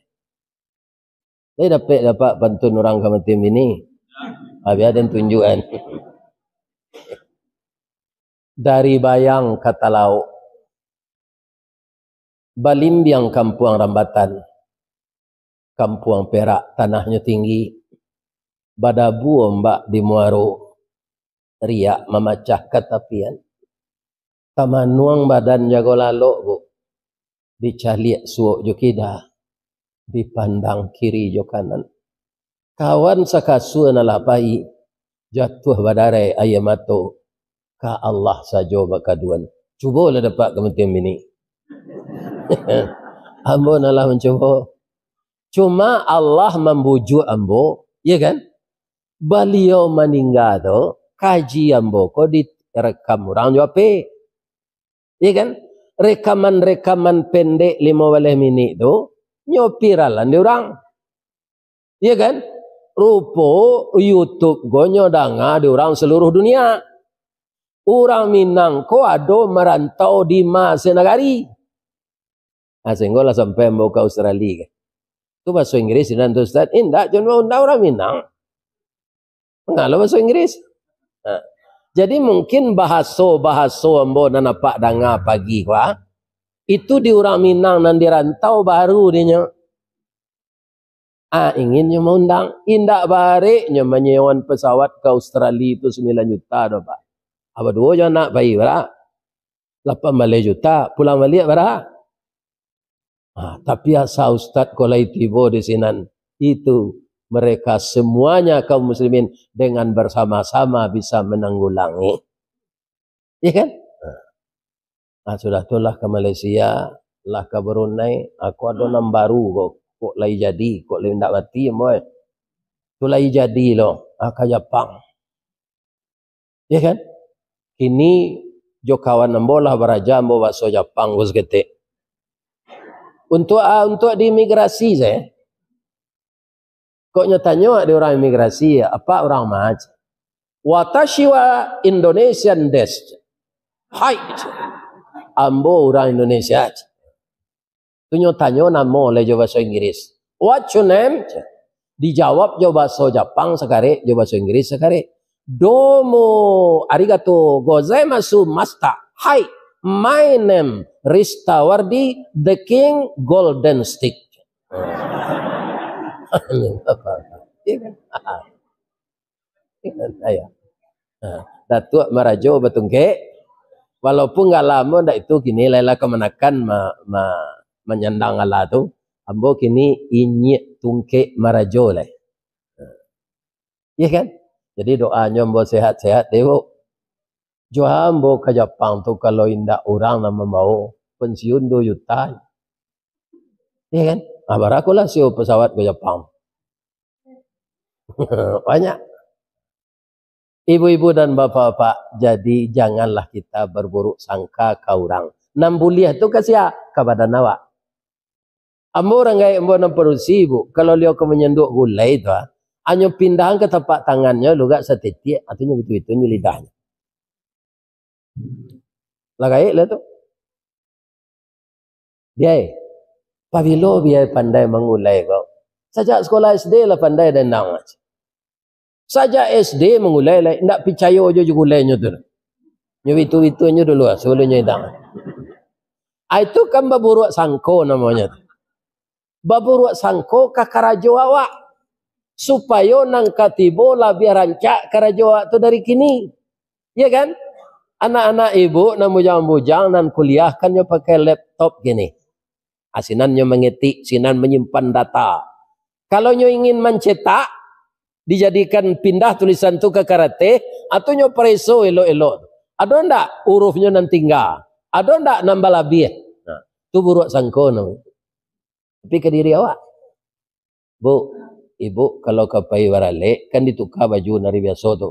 Lai dapek dek apak pantun urang kamatian bini? Habis den tunjuakan. Dari Bayang ka Talauk. Balimbiang kampuang Rambatan. Kampuang Perak tanahnyo tinggi. Badabu ombak di muaro. Riak mamacah ka tapian. Tamanuang badan jago lalok, Bu. Dicaliak suok jo kida, dipandang kiri jo kanan. Kawan sakasua nan lah pai, jatuah badarai aia mato, ka Allah sajo bakaduan. Cubolah dek apak kamatian bini. Ambo nan lah mancubo. Cuma Allah mambujuak ambo, ya kan? Baliau maningga tu, kaji ambo ko direkam urang jo H P. Iya kan? Rekaman-rekaman pendek limo baleh minik tu, nyo viralan di urang. Iya kan? Rupo YouTube ko nyo danga di urang saluruh dunia. Urang Minang ko ado marantau di ma se nagari. Ah, sahinggo lah sampai ambo ka Australia kan. Tu bahaso Inggris sinan tu, Ustaz. Indak, cuma undang urang Minang. Mangalo bahaso Inggris? Ha. Jadi mungkin bahaso-bahaso ambo nan apak danga pagi ko, ah, itu di urang Minang nan di rantau baru dinyo. Ah, ingin nyo maundang, indak barek nyo manyewan pesawat ka Australia tu sambilan juta doh, Pak. Apo duo jo anak pai bara? Lapan baleh juta, pulang baliak bara? Ah, tapi asa ustaz ko lai tibo di sinan, itu mereka semuanya kaum muslimin dengan bersama-sama bisa menanggulangi. Iya kan? Ah, sudah tu lah ka Malaysia, lah ka Brunei, ah, ko ado nan baru ko, kok lai jadi, kok lai indak mati, ambo, eh. Tu lai jadi lo, ah, ka Japang. Iya kan? Kini jo kawan ambo lah baraja ambo bahaso Japang ko saketek. Untuk, ah, untuk di imigrasi sajo. Kok nyo tanyo di urang imigrasi, "Apak urang ma?" "Watashi wa Indonesian desu." "Hai." "Ambo urang Indonesia." Tu nyo tanyo namo lai jo bahaso Inggris. "What's your name?" Dijawab jo bahaso Japang sakarek, jo bahaso Inggris sakarek. "Domo arigato gozaimasu, master." "Hai, my name Ristawardi, the King Golden Stick." Iya kan? Ayo. Nah, Datuak marajo batungkek, walaupun ndak lamo ndak itu, kini lai lah kamanakan ma-, ma-, manyandang alah tu, ambo kini inyiak tungkek marajo lai. Iya kan? Jadi doanyo ambo sehat-sehat deh, Bu. Jo ambo ka Japang tu kalau indak urang nan mambawo, pensiun duo juta. Iya kan? Ah, barakolah sio pesawat ka Japang. Banyak. Ibu-ibu dan bapak-bapak, jadi janganlah kita berburuk sangka ka urang. Nan buliah tu ka sia? Ka badan awak. Ambo urang gaek ambo nan padusi, Bu, kalau liau ka manyanduak gulai tu, ah, anyo pindahan ka tapak tangannyo, lugak satitiak, atunyo bitu-bitunyo lidahnyo. Lah gaek lah tu. Biai, pabilo Biai pandai mangulai ko? Sajak sekolah S D lah pandai dendang. Sajak S D mangulai lai, indak picayo jo, jo gulainyo tu. Nyo bitu-bitunyo dulu, sabalun nyo idang. Ah, itu kan baburuak sangko namonyo tu. Baburuak sangko ka karajo awak, supayo nan ka tibo labiah rancak karajo awak tu dari kini. Iya kan? Anak-anak ibu nan bujang-bujang nan kuliah kan nyo pakai laptop kini. Ah, sinan nyo mangetik, sinan manyimpan data. Kalau nyo ingin mancetak, dijadikan pindah tulisan tu ka karateh, atau nyo pareso elok-elok. Ado ndak urufnyo nan tingga? Ado ndak nan balabiah? Nah, tu buruak sangko namonyo. Tapi ka diri awak. Bu, ibu kalau ka pai baralek, kan dituka baju nan ari biaso tu.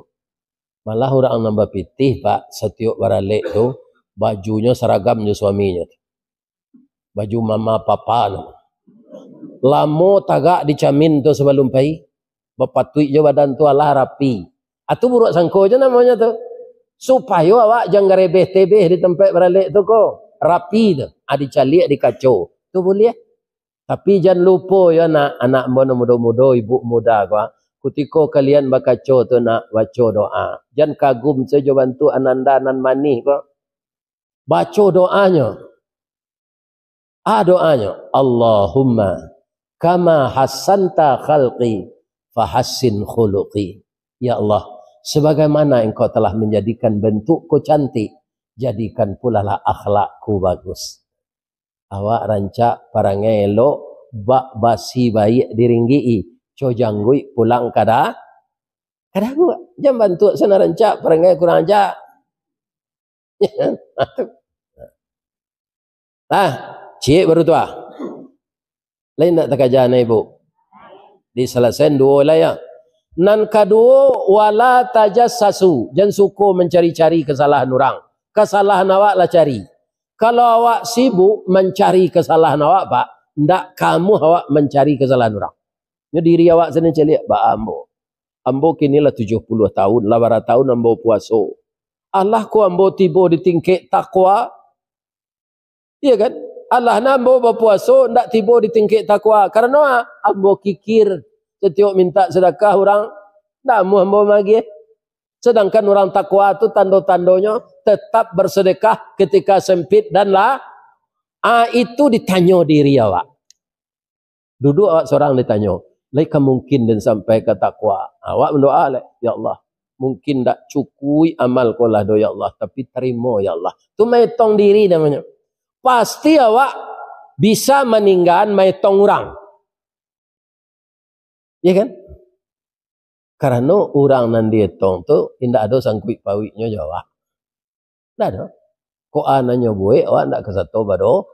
Malah urang nan bapitih, Pak, satiok baralek tu, bajunyo saragam jo suaminyo tu. Baju mama papa tu. Lamo tagak di camin tu sabalun pai. Bapatuik jo badan tu alah rapi. Ah, tu buruak sangko jo namonyo tu. Supayo awak jan garebeh-tebeh di tampek baralek tu ko. Rapi tu. Ah, dicaliak di kaco. Tu buliah. Tapi jan lupo yo, nak, anak ambo nan mudo-mudo, ibu muda ko, ah. Kutiko kalian bakaco tu, nak, baco doa. Jan kagum sajo bantuak ananda nan manih ko. Baco doanyo. Ah, doanyo, "Allahumma kama hassanta khalqi fahassin khuluqi." Ya Allah, sebagaimana Engkau telah menjadikan bentukku cantik, jadikan pulalah akhlakku bagus. Awak rancak parangai elok, bak basi baiak diringgik-i, co jangguik pulang kada, kada buek. Jan bantuak sinan rancak, parangai kurang aja. Lah, ciek baru tu ah. Lain ndak takaja na ibu? Disalasaian duo lah ya. Nan kaduo, wala tajassasu. Jan suko mancari-cari kasalahan urang. Kasalahan awak lah cari. Kalau awak sibuk mancari kasalahan awak, Pak, ndak kamuah awak mancari kasalahan urang. Nyo diri awak sendiri caliak, ba ambo. Ambo kini lah tujuah puluah tahun, lah bara tahun ambo puaso. Alah ko ambo tibo di tingkek takwa? Iya kan? Alah nah ambo bapuaso, ndak tibo di tingkek takwa. Karano ah, ambo kikir. Satiok mintak sadakah urang, ndak amuah ambo magiah. Sedangkan urang takwa tu tando-tandonyo tetap bersedekah ketika sempit dan la-, ah, itu ditanyo diri awak. Duduk awak sorang ditanyo, "Lai ka mungkin den sampai ka takwa?" Awak mandoa lai, "Ya Allah, mungkin ndak cukuik amal ko lah do, ya Allah, tapi tarimo, ya Allah." Tu maetong diri namonyo. Pasti awak bisa maninggaan maetong urang. Iya kan? Karano urang nan dietong tu indak ado sangkuik pauiknyo jo awak. Ndak ado. Kok a nan nyo buek, awak ndak ka sato bado-,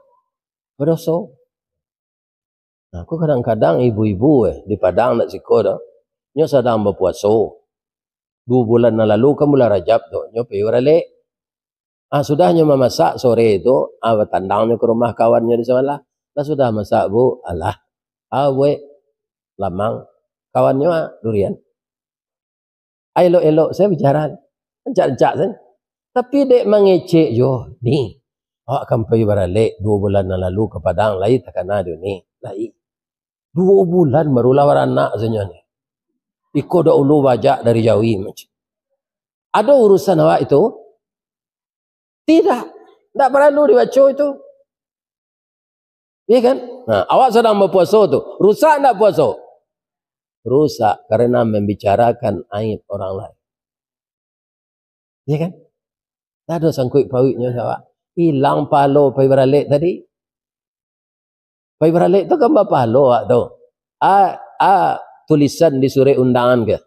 badoso. Nah, ko kadang-kadang ibu-ibu, eh, di Padang ndak siko doh. Nyo sadang bapuaso. Duo bulan nan lalu kan bulan Rajab tu, nyo pai baralek. Ah, sudah nyo mamasak sore tu, ah, batandang nyo ka rumah kawannyo di sabalah. Lah sudah masak, Bu, alah. Ah, buek lamang. Kawannyo, ah, durian. Ah, elok-elok sajo bicara. Rancak-rancak sajo. Tapi dek mangecek jo, "Ni, awak kan pai baralek duo bulan nan lalu ka Padang, lai takana jo ni?" Lai. Duo bulan barulah baranak sajo ni. Iko dahulu bajak dari Jawi macam. Ado urusan awak itu? Tidak. Ndak paralu dibaco itu. Iya kan? Nah, awak sadang bapuaso tu, rusak ndak puaso? Rusak karena membicarakan aib orang lain. Iya kan? Ndak ado sangkuik pauiknyo jo awak. Ilang pahalo pai baralek tadi. Pai baralek tu kan bapahalo awak tu. A, a, tulisan di surek undangan ke?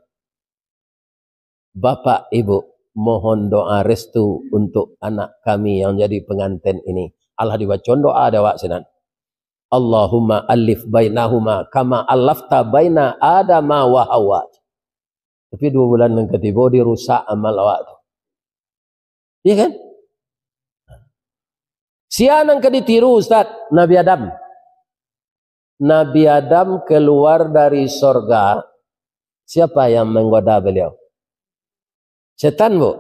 "Bapak, Ibu, mohon doa restu untuk anak kami yang jadi pengantin ini." Alah dibaco doa dek awak sinan. "Allahumma alif bainahuma kama alafta baina Adama wa Hawa." Tapi duo bulan nan katibo dirusak amal awak tu. Iya kan? Sia nan ka ditiru, Ustaz? Nabi Adam. Nabi Adam keluar dari sorga, siapa yang menggoda beliau? Setan, Bu.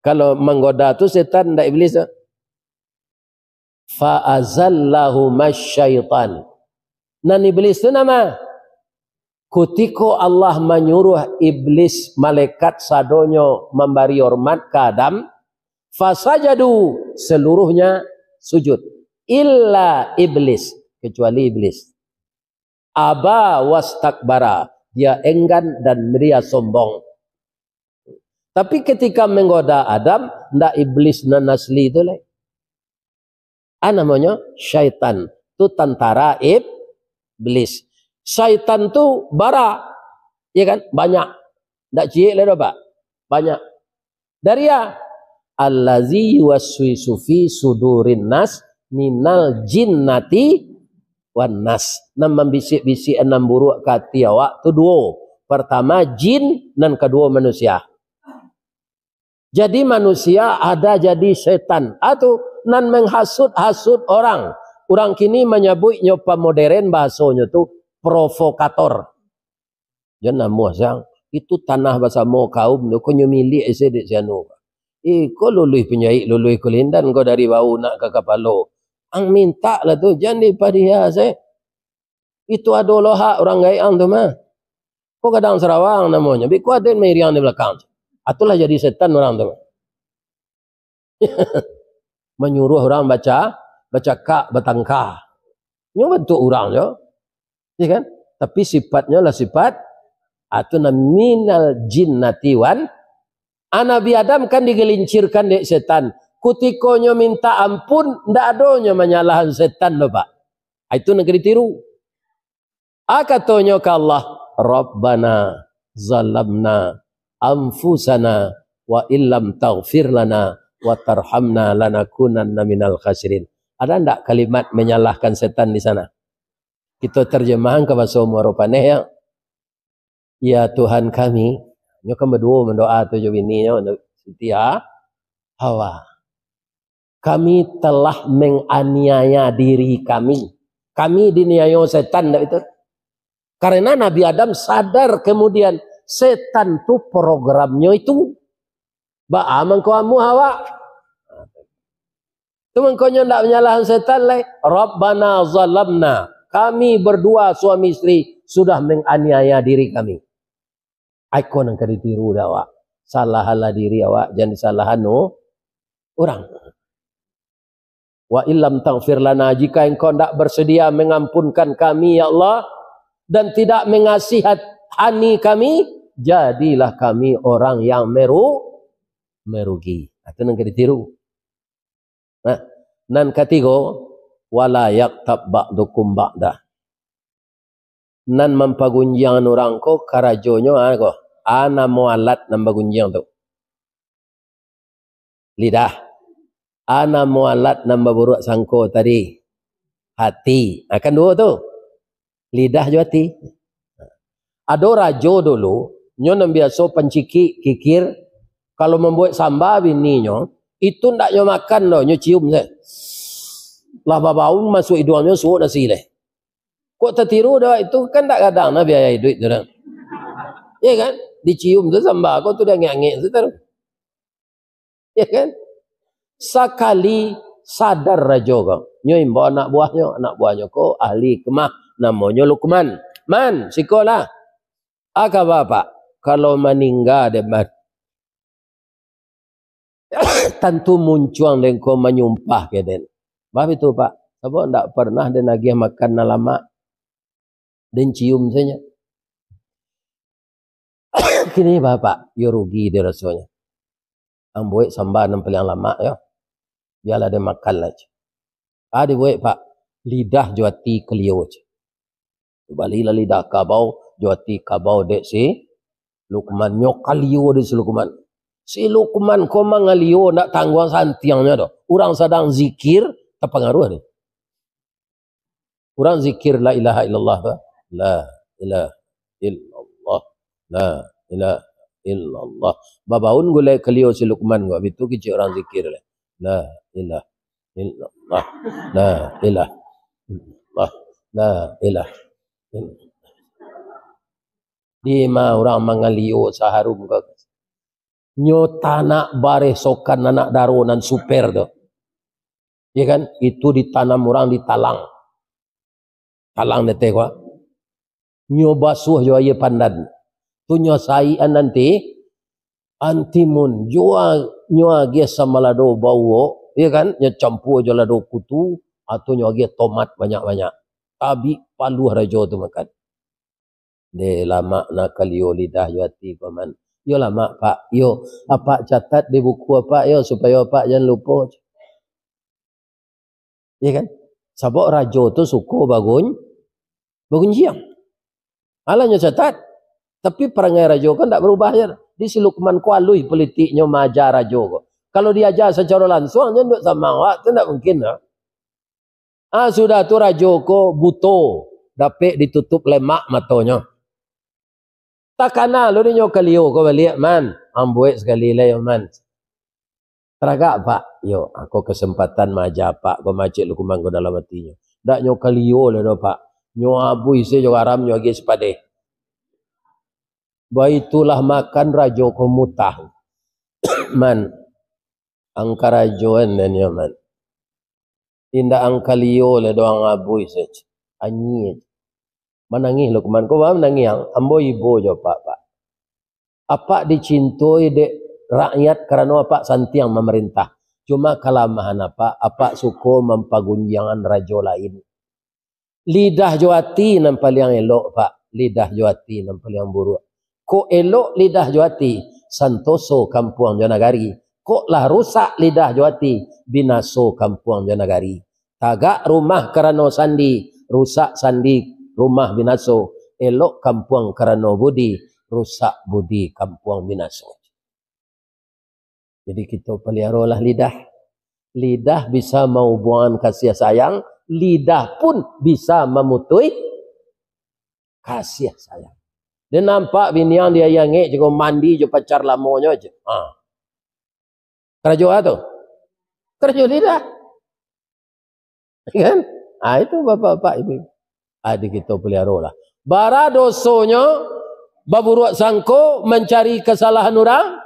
Kalau menggoda tu setan, ndak iblis tu. Fa azallahuma syaitan. Nan iblis tu nama? Kutiko Allah manyuruh iblis, malaikat sadonyo mambari hormat ka Adam, fasajadu, seluruhnya sujud. Illa iblis, kecuali iblis. Aba wastakbara, dia enggan dan dia sombong. Tapi ketika menggoda Adam, ndak iblis nan asli tu lai. Ah, namonyo syaitan. Tu tantara iblis. Syaitan tu bara, ya kan? Banyak. Ndak ciek lai doh, Pak. Banyak. Dari a? Allazi yuwaswisu fi sudurin nas minal jinnati wan nas. Nan mambisik-bisik nan buruak ka ati awak tu duo. Pertama jin, nan kaduo manusia. Jadi manusia ada jadi setan. Ah, tu nan menghasut-hasut orang. Urang kini manyabuiknyo pamoderen, bahasonyo tu provokator. Jan namuah siang, itu tanah basamo kaum tu, ko nyo miliak ise dek si anu. Iko luluih panjaik, luluih kulindan ko dari bahu nak ka kapalo. Ang mintak lah tu, jan dipadiah se. Itu ado lo hak urang gaek ang tu mah. Ko gadang sarawang namonyo, biko aden mairiang di balakang. Atulah jadi setan urang tu mah. Manyuruh urang baca, bacakak, batangka. Nyo bantuak urang jo. Ya kan? Tapi sifatnyo lah sifat, ah, tu nan minal jinnati wan, ah, Nabi Adam kan digelincirkan dek setan. Kutiko nyo minta ampun, ndak ado nyo manyalahan setan doh, Pak. Ah, itu nan ka ditiru. Ah, katonyo ka Allah, "Rabbana zalamna anfusana wa illam taghfir lana wa tarhamna lanakunanna minal khasirin." Ada ndak kalimat menyalahkan setan di sana? Kito terjemahkan ka bahaso Muaro Paneh, ya. "Ya Tuhan kami," nyo kan baduo mandoa tu jo bininyo, Siti Ha-, Hawa. "Kami telah menganiaya diri kami." Kami diniayo setan, ndak itu? Karena Nabi Adam sadar kemudian, setan tu programnyo itu. Baa mangko amuah awak? Tu mangkonyo ndak manyalahan setan lai. "Rabbana zalamna." Kami berdua suami isteri sudah menganiaya diri kami. Ai ko nan ka ditiru dek awak. Salahanlah diri awak, jan disalahan urang. Wa illam taghfir lana, jika Engkau ndak bersedia mengampunkan kami, ya Allah, dan tidak mengasihani kami, jadilah kami orang yang meru-, merugi. Itu nan ka ditiru. Nah, nan katigo, wala yaghtab ba'dukum ba'da. Nan mampagunjiang urang ko karajonyo, ah, ko. Ah, namo alat nan bagunjiang tu? Lidah. Ah, namo alat nan baburuak sangko tadi? Hati. Ah, kan duo tu. Lidah jo ati. Ado rajo dulu, nyo nan biaso pancikik, kikir, kalau mambuek samba bininyo, itu ndak nyo makan doh, nyo cium se. Lah babau masuak iduangnyo, suok nasi leh. Kok tatiru dek itu, kan ndak gadang nah biaya iduik tu nah. Ya kan? Dicium tu samba ko tu diangek-angek tu taruih. Ya kan? Sakali sadar rajo ko, nyo imbau anak buahnyo, anak buahnyo ko ahli kemah, namonyo Lukman. "Man, sikolah. Aka bapak, kalau maningga dek ba-, tantu muncuang den ko manyumpah ke den." "Bah itu, Pak, sabab ndak pernah den agiah makan nan lamak. Den cium sajo." "Kini bapak, yo rugi den rasonyo. Ambuek samba nan paliang lamak yo. Bialah den makan lah." "Ah, dibuek, Pak. Lidah jo ati kalio," ceh. Balilah lidah kabau, jo ati kabau dek si Lukman. Nyo kalio dek si Lukman. Si Lukman ko mangalio ndak tangguang santiangnyo doh. Urang sadang zikir, tapangaruah deh. Urang zikir la ilaha illallah tu. La ilaha illallah. La ilaha illallah. Babaun gulai kalio si Lukman ko, abih tu kicik urang zikir lah. La ilaha illallah. La ilaha illallah. La ilaha illallah. Dima urang mangalio saharum ko. Nyo tanak baresokan anak daro nan super tu. Ya kan? Itu ditanam urang di talang. Talang deteh ko. Nyo basuah jo aia pandan. Tu nyo saikan nanti, antimun, jo a-, nyo agiah samalado bauwok, ya kan? Nyo campua jo lado kutu, atau nyo agiah tomat banyak-banyak. Abih paluah rajo tu makan. Deh, lamak nak kalio lidah jo ati ko, Man. Yo lamak, Pak. Yo, Apak catat di buku Apak yo, supayo Apak jan lupo. Iya kan? Sabab rajo tu suko bagun-, bagunjiang. Alah nyo catat. Tapi parangai rajo kan ndak barubah je. Di si Lukman ko aluih pulitiknyo maaja rajo ko. Kalau diaja sacaro lansuang, nyo ndak samo awak tu ndak mungkin lah. Ah, sudah tu rajo ko buto, dapek ditutup lemak matonyo. Takana lo dinyo kalio ko baliak, Man. Ambuek sakali lai, Man. Taragak, Pak. Yo, ako kasempatan maaja Apak ko, macik Lukman ko dalam atinyo. Dak nyo kalio lai doh, Pak. Nyo abuih se jo garam, nyo agiah sipadeh. Baitulah makan rajo ko mutah. Man, ang karajoan den yo, Man. Indak ang kalio lai doh, ang abuih sajo. Anyia. Manangih Lukman. Ko baa manangih ang? Ambo ibo jo Apak, Pak. Apak dicintoi dek rakyat karano Apak santiang mamarintah. Cuma kalamahan Apak, Apak suko mampagunjiangan rajo lain. Lidah jo ati nan paliang elok, Pak. Lidah jo ati nan paliang buruak. Kok elok lidah jo ati, santoso kampuang jo nagari. Kok lah rusak lidah jo ati, binaso kampuang jo nagari. Tagak rumah karano sandi, rusak sandi, rumah binaso. Elok kampuang karano budi, rusak budi, kampuang binaso. Jadi, kito paliarolah lidah. Lidah bisa mahubuangan kasih sayang, lidah pun bisa mamutuih kasih sayang. Den nampak bini ang di aia angek, cako mandi jo pacar lamonyo je. Ha. Karajo apo tu? Karajo lidah. Kan? Ah, itu bapak-bapak ibu. Ah, di kito paliarolah. Bara dosonyo, baburuak sangko, mancari kasalahan urang,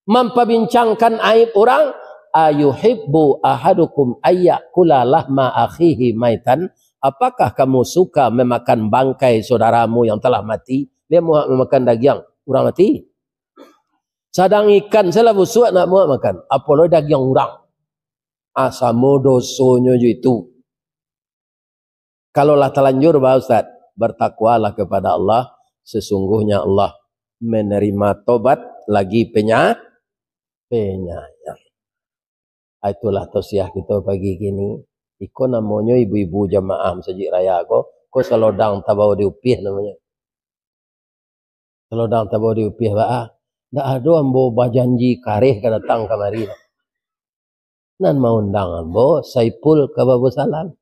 mampabincangkan aib urang. Ayuhibbu ahadukum ayyakula lahma akhihi maitan? Apakah kamu suka memakan bangkai saudaramu yang telah mati? Dia mau makan dagiang. Urang mati. Sadang ikan salah busuak nak muak makan, apolai dagiang urang. Ah, samo dosonyo jo itu. Kalau lah talanjur, bah, Ustaz, bertakwalah kepada Allah, sesungguhnya Allah menerima tobat lagi penya-, penyayang. Ah, itulah tausiah kito pagi kini. Iko namonyo ibu-ibu jamaah Masajik Raya ko, ko salodang tabao di upih namonyo. Salodang tabao di upih baa? Ndak ado ambo bajanji kareh ka datang kamari. Nan maundang ambo Saipul ka Babusalam.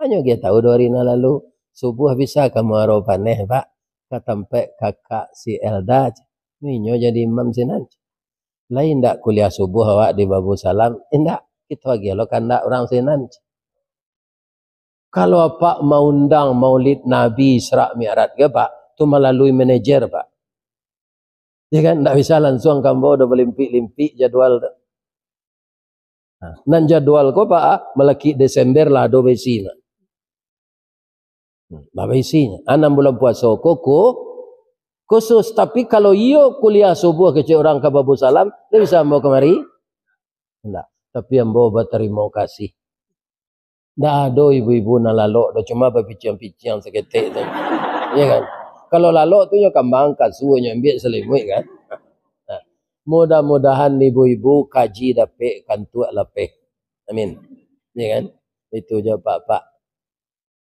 Hanyo agiah tahu duo hari nan lalu, subuah bisa ka Muaro Paneh, Pak, ka tampek kakak si Elda, inyo jadi imam sinan. Lai indak kuliah subuah awak di Babusalam? Indak, kito agiah lo kandak urang sinan. Kalau apak maundang Maulid Nabi Isra Mi'raj ke, Pak, tu malalui manajer, Pak. Ya kan? Ndak bisa lansuang ka ambo, udah balimpik-limpik jadwal tu. Nah, nan jadwal ko, Pak, ah, malakik Desember lah ado baisi, Pak. Hmm, lah baisi. Ah, nan bulan puaso ko, ko khusus. Tapi kalau iyo kuliah subuah kecek urang ka Babusalam, ndak bisa ambo kamari? Ndak. Tapi ambo batarimo kasih. Ndak ado ibu-ibu nan lalok doh, cuma bapiciang-piciang saketek tu. Ya kan? Kalau lalok tu nyo kambang, kasua nyo ambiak, salimuik kan. Nah, mudah-mudahan ibu-ibu kaji dapek, kantuak lapeh. Amin. Ya kan? Itu je, Pak-pak.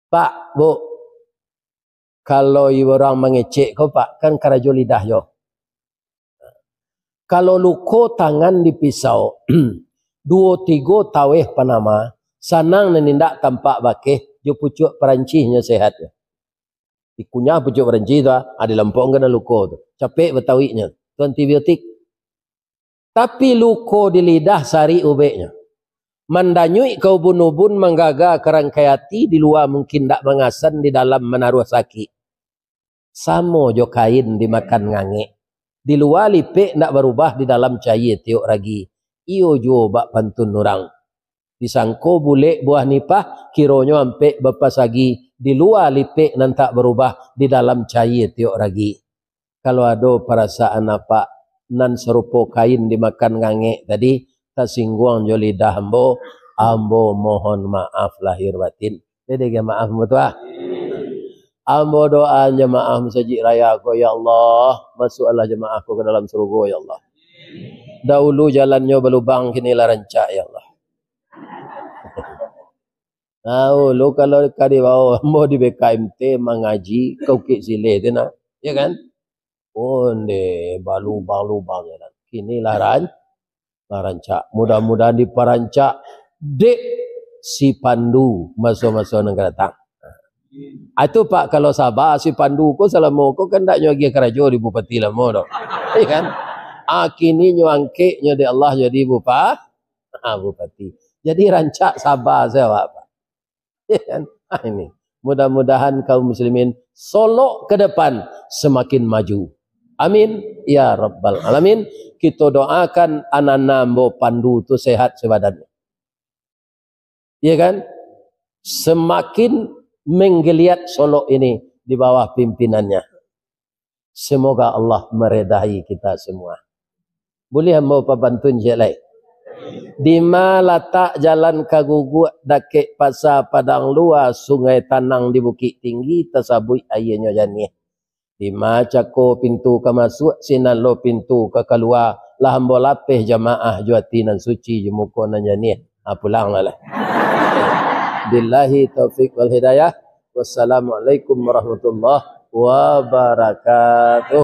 Pak, Bu, kalau urang mangecek ko, Pak, kan karajo lidah jo. Kalau luko tangan dipisau, duo tigo taweh panama, sanang nan indak tampak bakeh, jo pucuak parancih nyo sehat. Dikunyah pucuak parancih tu, ah, dilampokkan luko tu. Capek batawiknyo. Tu antibiotik. Tapi luko di lidah sarik ubeknyo. Mandanyuik ka ubun-ubun, manggaga ka rangkai ati, di lua mungkin ndak mangasan, di dalam manaruah sakik. Samo jo kain dimakan ngangek. Di lua lipek ndak barubah, di dalam cayie tiok ragi. Iyo juo bak pantun urang. Disangko bulek buah nipah, kironyo ampek bapasagi, di lua lipek nan tak barubah, di dalam cayie tiok ragi. Kalau ado parasaan apak nan sarupo kain dimakan ngangek tadi, tasingguang jo lidah ambo, ambo mohon maaf lahir batin. Dede ge maaf ambo tu ah. Ambo doa jamaah Masajik Raya ko, ya Allah, masuaklah jamaah ko ka dalam surugo, ya Allah. Dahulu jalannyo balubang, kini lah rancak, ya Allah. Dahulu kalau ka dibawo ambo di B K M T mangaji ka Bukik Sileh tu nah, ya kan? Onde balubang-lubang jalan. Kini lah ran-, lah rancak. Mudah-mudahan diparancak dek si Pandu maso-maso nan ka datang. Ah, itu, Pak, kalau saba si Pandu ko salamo ko kan ndak nyo agiah karajo di bupati lamo doh. Iya kan? Ah, kini nyo angkeknyo dek Allah jadi bupa-, ah, bupati. Jadi rancak saba sajo awak, Pak. Ya kan? Ah, ini. Mudah-mudahan kaum muslimin Solok ke depan semakin maju. Amin ya rabbal alamin. Kito doakan anana ambo Pandu tu sehat sebadan. Ya kan? Semakin menggeliat Solok ini di bawah pimpinannya. Semoga Allah meredahi kita semua. Buliah ambo papantun ciek lai? Dima latak jalan ka Guguak, dakek Pasa Padang Lua, Sungai Tanang di Bukik Tinggi, tasabuik aianyo janiah. Dima cako pintu ka masuak, sinan lo pintu ka kalua, lah ambo lapeh jamaah jo ati nan suci, jo muko nan janiah. Ha, pulanglah lah. Billahi taufik wal hidayah. Wassalamualaikum warahmatullahi wabarakatuh.